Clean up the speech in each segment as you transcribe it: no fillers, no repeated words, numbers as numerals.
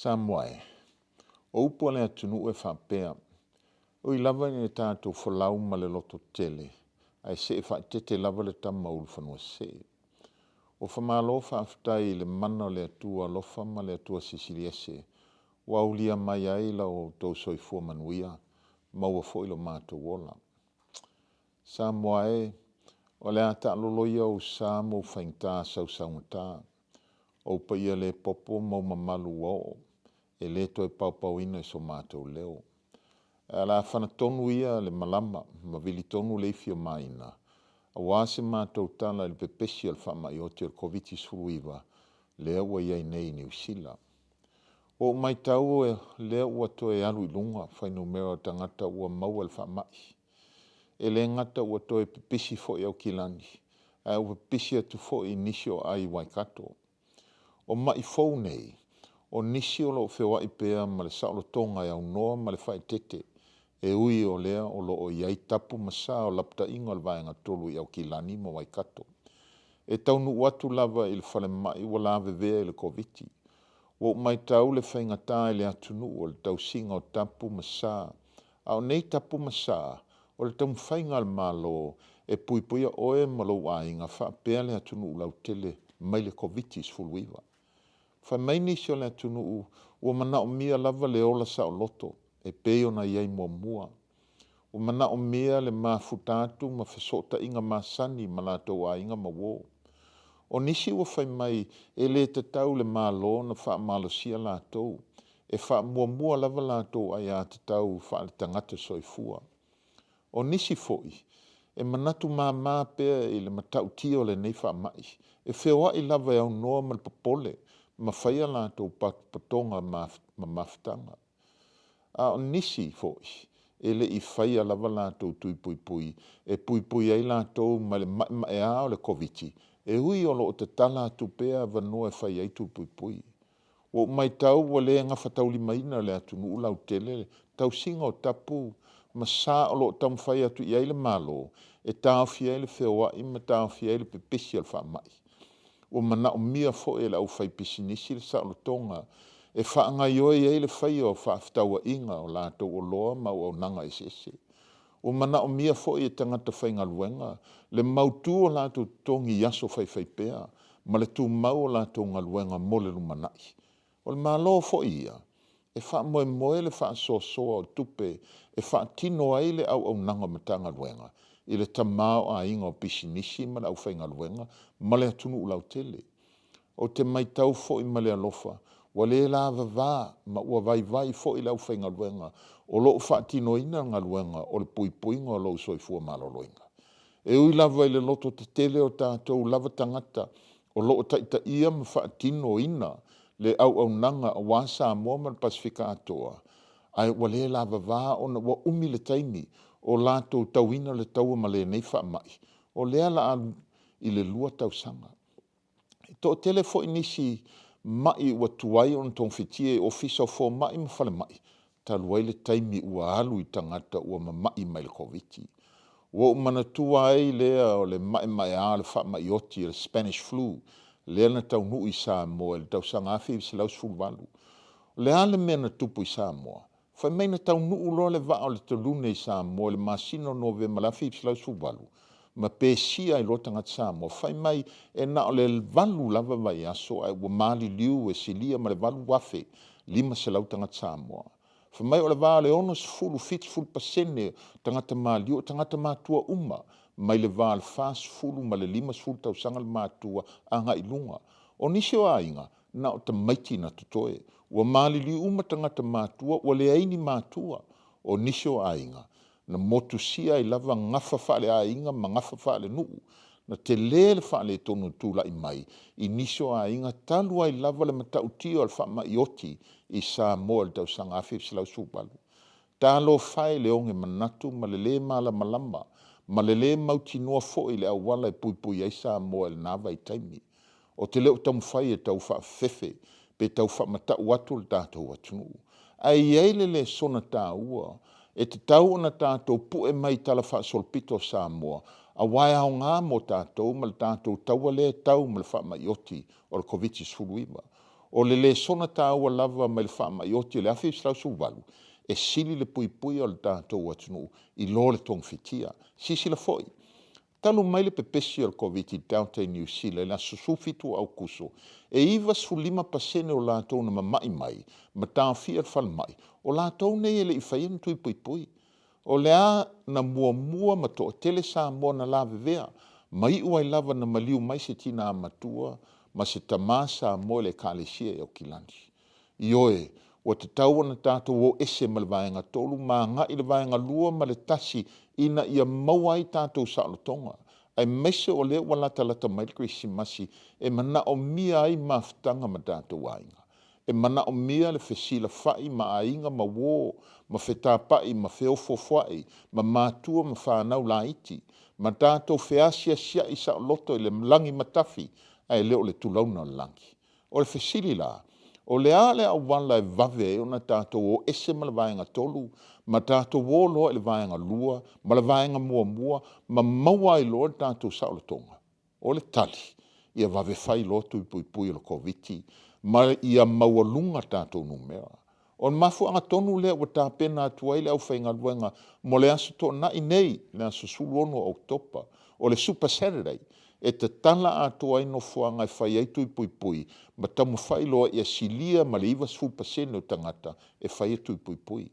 Samoa e, o upu a le atunuu e faapea, E ui lava ina tatou folau ma le lototele, ae see faaeteete lava le tama ulufanua-sesee. Ua faamalo faafetai i le mana o le Atua alofa ma le Atua Silisili Ese ua aulia mai ai lo outou soifua manuia, maua foi lo matou ola. Samoa e, o le a taalolo ia ou sa ma ou faigata sausaugata, o ou paia le popo ma ou mamalu ua oo e le toe paopaoina i so matou leo. Ae o le a fana tonu ia le malama ma vili tonu le ifi a Maina aua se matou tala i le pepesi o le faamai oti o le Koviti-19 lea ua i ai nei i Niu Sila. Ua ou matau o lea ua toe alu i luga fuainumera o tagata ua maua i le faamai. E le gata ua toe pipisi foi i Aukilani, ae ua pipisi atu foi i nisi o aai i Waikato. O mai fou nei, o nisi o lo o feoai pea ma le saolotoga e aunoa ma le faaeteete, e ui o lea o lo o i ai tapu ma sa o lapataiga o le vaega 3 i Aukilani ma Waikato. E taunuu atu lava i le falemai ua lavevea i le Koviti. Ua ou matau le faigata i le atunuu o le tausiga o tapu ma sa, a o nei tapu ma sa, o le taumafaiga a le Malo e puipuia oe ma lou aiga faapea le atunuu lautele mai le Koviti-19. Fai mai nisi o le atunuu ua manaomia lava le ola saoloto e pei ona i ai muamua. Ua manaomia le mafuta atu ma fesootaiga masani ma latou aiga ma uo. O nisi ua fai mai e le tatau i le Malo ona faamalosia latou, e faamuamua lava latou aiatatau faaletagata soifua. O nisi foi, e manatu mama pea i le matautia o lenei faamai, e feoai lava e aunoa ma le popole ma fai a latou patopatoga ma mafutaga. A o nisi foi, e le i faia lava latou tui puipui e puipui ai latou mai le maemaea o le Koviti, e ui o lo o tatala atu pea avanoa e fai ai tui puipui. Ua ou matau ua le gafataulimaina e le atunuu lautele le tausiga o tapu ma sa o lo o taumafai atu i ai le Malo e taofi ai le feoai ma taofi ai le pepesi o le faamai. Ua manaomia foi e le aufaipisinisi le saolotoga e faagaoioi ai le faia o fefaatauaiga o latou oloa ma auaunaga eseese. Ua manaomia foi e tagata faigaluega le mautu o latou totogi i aso faifaipea ma le tumau o latou galuega mo le lumanai. O le Malo foi ia, e faamoemoe le faasoasoa o tupe e faatino ai le auaunaga o Matagaluega i le tamaoaiga o pisinisi ma le aufaigaluega ma le atunuu lautele. Ou te matau foi ma le alofa, ua le lavava ma ua vaivai foi le aufaigaluega o lo o faatinoina le galuega o le puipuiga o lou soifua maloloina. E ui lava i le lototetele o tatou lava tagata o lo o taitaia ma faatinoina le auaunaga aua Samoa ma le Pasefika atoa, ae ua le lavava ona ua umi le taimi o latou tauina le taua ma lenei faamai, o lea la alu i le 2 tausaga. E toatele foi nisi ma'i ua tuai ona togafitia i ofisa o fomai ma falemai talu ai le taimi ua alu i tagata ua mama'i mai le Koviti. Ua ou manatua ai lea o le maemaea o le faamai oti o le Spanish Flu lea na taunuu i Samoa i le tausaga 1918. O le a le mea na tupu i Samoa? Fai mai na taunuu loa le vaa o le talune i Samoa i le masina o Novema i le 1918 ma pesia ai loa tagata Samoa, fai mai e na o le 8 lava vaiaso ae ua maliliu e silia ma le 8,500 tagata Samoa. Fai mai o le va o le 60, 70% tagata maliu o tagata matua uma mai le va o le 40 ma le 50 tausaga le matua agai i luga. O nisi o aiga, na o tamaiti na totoe. Ua maliliu uma tagata matua, ua leai ni matua. O nisi o aiga, na motusia ai lava gafa faaleaiga ma gafa faalenuu. Na tele le faaletonu na tulai mai i nisi o aiga talu ai lava le matautia o le faamai oti i Samoa i le tausaga 1918. Talofa e i le oge manatu ma le le malamalama ma le le mautinoa foi i le auala e puipui ai Samoa i lena vaitaimi. Ou te le o taumafai e tau faafefefe pe tau faamatau atu le tatou atunuu. Ae i ai le lesona taua e tatau ona tatou pue mai i Tala Faasolopito o Samoa, aua e aoga mo tatou ma le tatou taua lea e tau ma le faamai oti o le Koviti-19. O le lesona taua lava mai le faamai oti o le 1918, e sili le puipuia o le tatou atunuu i lo le togafitia. Silasila foi, talu mai le pepesi o le Koviti Delta i Niu Sila i le aso 17 o Aokuso, e 95% o latou na mamai mai ma taofia i le falemai, o latou nei e le i faia ni tui puipui. O lea na muamua ma toatele Samoa na lavevea, ma iu ai lava ina maliu mai se tina matua ma se tama Samoa i le Ekalesia i Aukilani. Ioe, ua tatau ona tatou o ese ma le vaega 3 ma agai i le vaega 2 ma le 1 ina ia maua ai tatou saolotoga, aemaise o lea ua latalata mai le Kerisimasi e manaomia ai mafutaga ma tatou aiga. E manaomia le fesilafai ma aiga ma uo ma fetapai ma feofuofua'i ma matua ma fanau laiti, ma tatou feasiasia'i saoloto i le lagi matafi ae le o le tulauna o le lagi. O le fesili la, o le a le auala e vave ai ona tatou o ese ma le vaega 3 ma tatou o loa i le vaega 2 ma le vaega 1 ma maua ai loa le tatou saolotoga? O le tali, ia vave fai loa tui puipui o le Koviti ma ia maualuga tatou numera. O le mafuaaga tonu lea ua tapena atu ai le aufaigaluega mo le Aso Toonai nei, le aso 16 o Oketopa, o le Super Saturday, e tatala atoa ai nofoaga e fai ai tui puipui ma taumafai loa ia silia ma le 90% o tagata e faia tui puipui.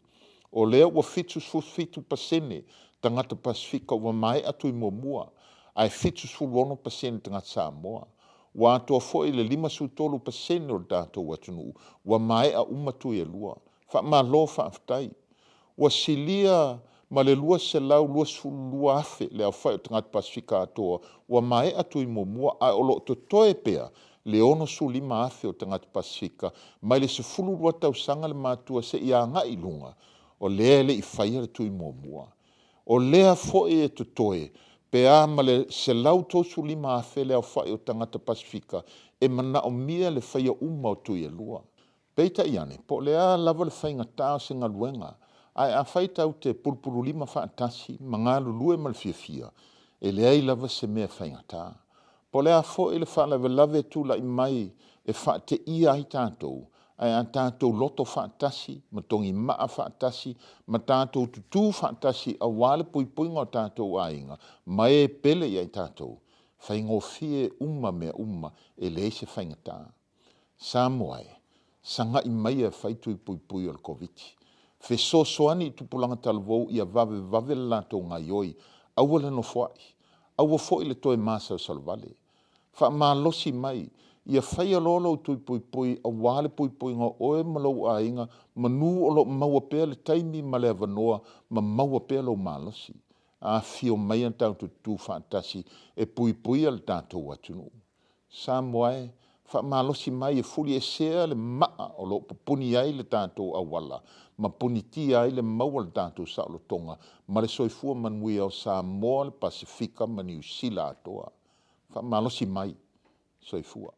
O lea ua 77% tagata Pasefika ua maea tui muamua, ae 76% tagata Samoa. Ua atoa foi le 53% o le tatou atunuu ua maea uma tui e lua. Faamalo faafetai. Ua silia ma le 222,000 le aofai o tagata Pasefika atoa ua maea tui muamua ae o lo o totoe pea le 65,000 o tagata Pasefika mai le 12 tausaga le matua seia agai i luga o lea e le i faia le tui muamua. O lea foi e totoe pe a ma le 135,000 le aofai o tagata Pasefika e manaomia le faia uma o tui e lua. Peitai ane, po o le a lava le faigata o se galuega, ae afai tatou te pulupululima faatasi ma galulue ma le fiafia, e leai lava se mea e faigata. Po o le a foi le faalavelave e tulai mai e faateia ai tatou, ae a tatou loto faatasi ma togimaa faatasi ma tatou tutū faatasi aua le puipuiga o tatou aiga ma e pele ia i tatou, faigofie uma mea uma, e leai se faigata. Samoa e, sagai maia e fai tui puipui o le Koviti. Fesoasoani i tupulaga talavou ia vavevave le latou gaioi, aua le nofoai, aua foi le toe masalosalo vale. Faamalosi mai, ia faia loa lou tui puipui aua le puipuiga o oe ma lou aiga manu o lo o maua pea le taimi ma le avanoa ma maua pea lou malosi. Afifio maia tatou tutū faatasi e puipuia le tatou atunuu. Samoa e, faamalosi mai e fuliesea le maa o lo o pupuni ai le tatou auala ma punitia ai le maua o le tatou saolotoga ma le soifua manuia o Samoa, le Pasefika ma Niu Sila atoa. Faamalosi mai. Soifua.